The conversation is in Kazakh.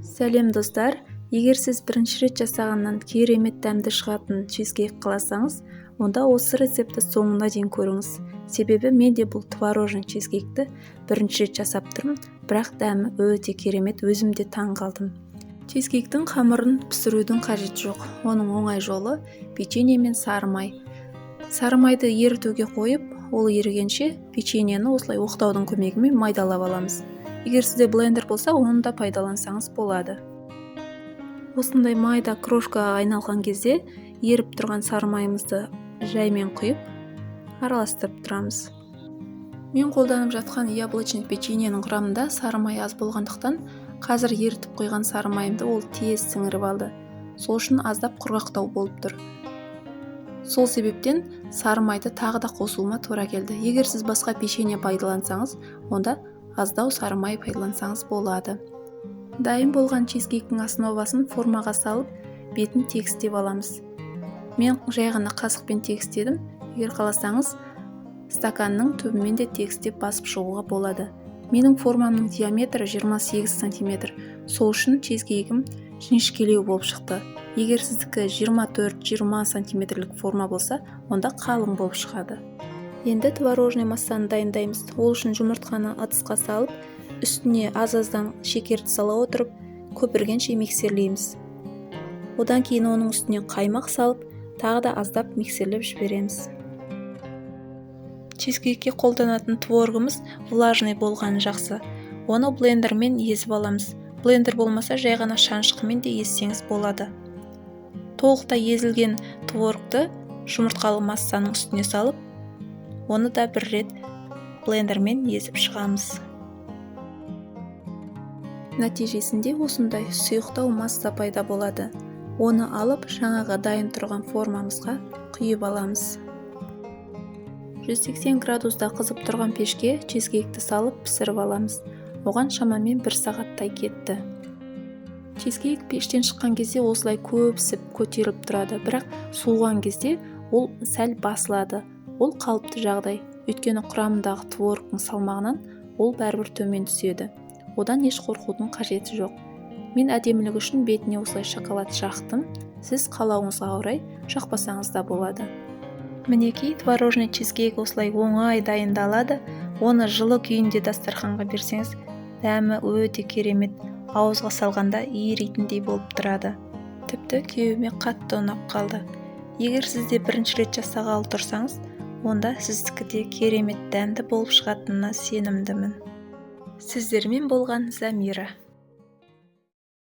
Сәлем, достар! Егер сіз бірінші рет жасағаннан керемет дәмді шығатын чизкейк қаласаңыз, онда осы рецептті соңына дейін көріңіз. Себебі мен де бұл творожный чизкейкті бірінші рет жасап тұрмын, бірақ дәмі өте керемет, өзім де таң қалдым. Чизкейктің қамырын пісірудің қажеті жоқ. Оның оңай жолы – печенье мен сары май. Сары майды ерітуге қойып, ол ерігенше печеньені осылай оқтаудың көмегімен майдалап аламыз. Егер сізде блендер болса, оны да пайдалансаңыз болады. Осындай майда крошкаға айналған кезде еріп тұрған сары майымызды жаймен құйып, араластырып тұрамыз. Мен қолданып жатқан яблочный печеньенің құрамында сары май аз болғандықтан, қазір ерітіп қойған сары майымды ол тез сіңіріп алды. Сол үшін аздап құрғақтау болып тұр. Сол себептен сары майды тағы да қосуыма тура келді. Егер сіз басқа печенье пайдалансаңыз, онда аздау сары май пайдалансаңыз болады. Дайын болған чизкейктің основасын формаға салып, бетін тегістеп аламыз. Мен жай ғана қасықпен тегістедім. Егер қаласаңыз, стаканның түбімен де тегістеп басып шығуға болады. Менің формамның диаметрі 28 сантиметр, сол үшін чизкейгім жіңішкелеу болып шықты. Егер сіздікі 24-20 сантиметрлік форма болса, онда қалың болып шығады. Енді творожный массаны дайындаймыз. Ол үшін жұмыртқаны ыдысқа салып, үстіне аз-аздан шекерді сала отырып, көпіргенше миксерлейміз. Одан кейін оның үстіне қаймақ салып, тағы да аздап миксерлеп жібереміз. Чизкейкке қолданатын творогымыз влажный болғаны жақсы. Оны блендермен езіп аламыз. Блендер болмаса, жай ғана шанышқымен де езсеңіз болады. Толықтай езілген творогты жұмыртқалы массаның үстіне салып, оны да бір рет блендермен езіп шығамыз. Нәтижесінде осындай сұйықтау масса пайда болады. Оны алып, жаңағы дайын тұрған формамызға құйып аламыз. 180 градуста қызып тұрған пешке чизкейкті салып, пісіріп аламыз. Оған шамамен бір сағаттай кетті. Чизкейк пештен шыққан кезде осылай көпсіп, көтеріліп тұрады, бірақ суыған кезде ол сәл басылады. Ол қалыпты жағдай, өйткені құрамындағы творогтың салмағынан ол бәрібір төмен түседі. Одан еш қорқудың қажеті жоқ. Мен әдемілік үшін бетіне осылай шоколад жақтым. Сіз қалауыңызға орай жақпасаңыз да болады. Мінекей, творожный чизкейк осылай оңай дайындалады. Оны жылы күйінде дастарханға берсеңіз, дәмі өте керемет, ауызға салғанда еритіндей болып тұрады. Тіпті күйеуіме қатты ұнап қалды. Егер сіз де бірінші рет жасағалы тұрсаңыз, онда сіздікі де керемет дәмді болып шығатынына сенімдімін. Сіздермен болған Замира.